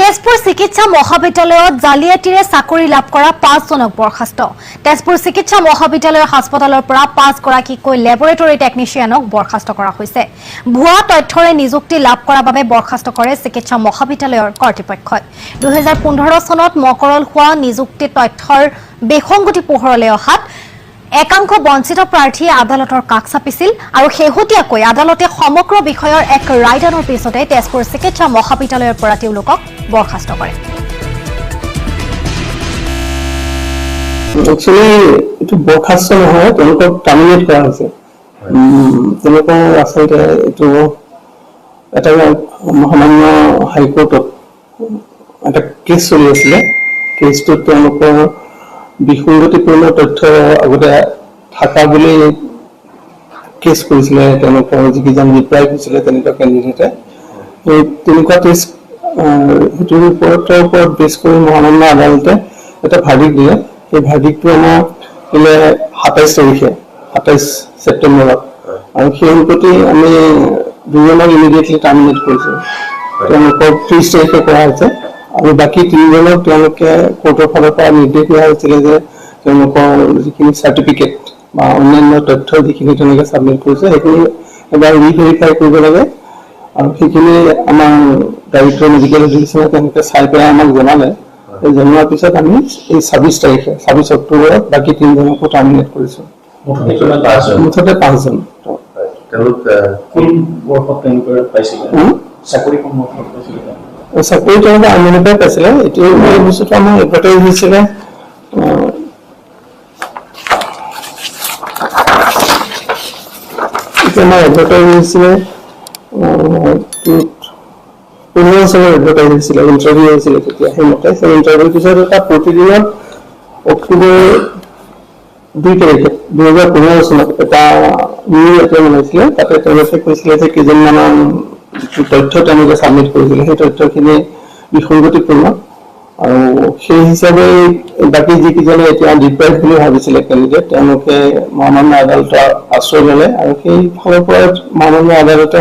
তেজপুৰ চিকিৎসা মহাবিদ্যালয়ত জালিয়াতিৰে চাকৰি লাভ কৰা 5জনক বৰ্খাস্ত। তেজপুৰ চিকিৎসা মহাবিদ্যালয়ৰ হাস্পতালৰ পৰা 5গৰাকীকৈ লেবৰেটৰী টেকনিচিয়ানক বৰ্খাস্ত কৰা হৈছে। ভুৱা তথ্যৰে নিযুক্তি লাভ কৰাৰ বাবে বৰ্খাস্ত কৰে চিকিৎসা মহাবিদ্যালয়ৰ কৰ্তৃপক্ষই। 2015 চনত মকৰল হোৱা নিযুক্তি তথ্যৰ বিসংগতি পোহৰলৈ অহাত একাংশ বঞ্চিত প্ৰাৰ্থীয়ে আদালতৰ কাষ চাপিছিল আৰু শেহতীয়াকৈ আদালতে সমগ্ৰ বিষয়ৰ এক ৰায়দানৰ পিছতে তেজপুৰ চিকিৎসা মহাবিদ্যালয়ৰ পৰা তেওঁলোকক বৰ্খাস্ত কৰে। একচুৱেলি এইটো বৰ্খাস্ত নহয়, তেওঁলোকক টাৰ্মিনেট কৰা হৈছে। তেওঁলোকৰ আচলতে এইটো এটা মহামান্য হাইকোৰ্টত এটা কেছ চলি আছিলে। কেছটোত তেওঁলোকৰ বিসংগতিপূৰ্ণ তথ্য আগতে থকা বুলি কেছ কৰিছিলে। তেওঁলোকৰ যিকেইজন ৰিপ্লাই কৰিছিলে, তেনেকুৱা কেণ্ডিডেটে সেই তেনেকুৱা কেছ, সেইটোৰ ওপৰত বেছ কৰি মহামান্য আদালতে এটা ভাৰ্ডিক দিলে। সেই ভাৰ্ডিকটো আমাক দিলে 27 তাৰিখে, 27 ছেপ্টেম্বৰত আৰু সেই অনুপাতে আমি দুজনক ইমিডিয়েটলি টাৰ্মিনেট কৰিছোঁ। তেওঁলোকক 30 তাৰিখে কৰা হৈছে আৰু বাকী তিনিজনক তেওঁলোকে কোৰ্টৰ ফালৰ পৰা নিৰ্দেশ দিয়া হৈছিলে যে তেওঁলোকৰ যিখিনি চাৰ্টিফিকেট বা অন্যান্য তথ্য যিখিনি তেওঁলোকে ছাবমিট কৰিছে, সেইখিনি এবাৰ ৰিভেৰিফাই কৰিব লাগে। আৰু সেইখিনি আমাৰ ডাইৰেক্টৰ মেডিকেল এডুকেশ্যনে তেওঁলোকে চাই পেলাই আমাক জনালে। এই জনোৱাৰ পিছত আমি এই 26 তাৰিখে, 26 অক্টোবৰত বাকী তিনিজনকো টাৰ্মিনেট কৰিছোঁ। মুঠতে কিমান? পাঁচজন? মুঠতে পাঁচজন। হয়। তেওঁলোক কোন বৰ্ষত তেওঁলোকে পাইছিলে হুম? চাকৰি? কোন বৰ্ষত পাইছিলে তেওঁলোকে? চাকৰি তেওঁলোকে আৰম্ভণিৰ পৰাই পাইছিলে। এইটো এই বস্তুটো আমাৰ এডভাৰটাইজ হৈছিলে, এইটো আমাৰ এডভাৰটাইজ হৈছিলে 15 চনৰ এডভাৰটাইজ হৈছিলে, ইণ্টাৰভিউ হৈছিলে তেতিয়া। সেইমতে সেই ইণ্টাৰভিউৰ পিছত এটা প্ৰতিদিনত অক্টোবৰ 2 তাৰিখে 2015 চনত এটা নিউজ এটা বনাইছিলে। তাতে তেওঁলোকে কৈছিলে যে কেইজনমানৰ যিটো তথ্য তেওঁলোকে ছাবমিট কৰিছিলে, সেই তথ্যখিনি বিসংগতিপূৰ্ণ আৰু সেই হিচাপে বাকী যিকেইজনে এতিয়া ডিপ্ৰাইভ বুলি ভাবিছিলে কেণ্ডিডেট, তেওঁলোকে মহামান্য আদালতৰ আশ্ৰয় ল'লে আৰু সেই ফালৰ পৰা মহামান্য আদালতে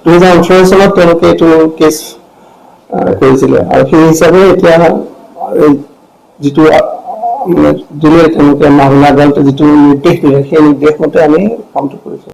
2018 চনত তেওঁলোকে এইটো কেছ কৰিছিলে আৰু সেই হিচাপে এতিয়া এই যিটো মানে দিলে, তেওঁলোকে মহামান্য আদালতে যিটো নিৰ্দেশ দিলে, সেই নিৰ্দেশ মতে আমি কামটো কৰিছোঁ।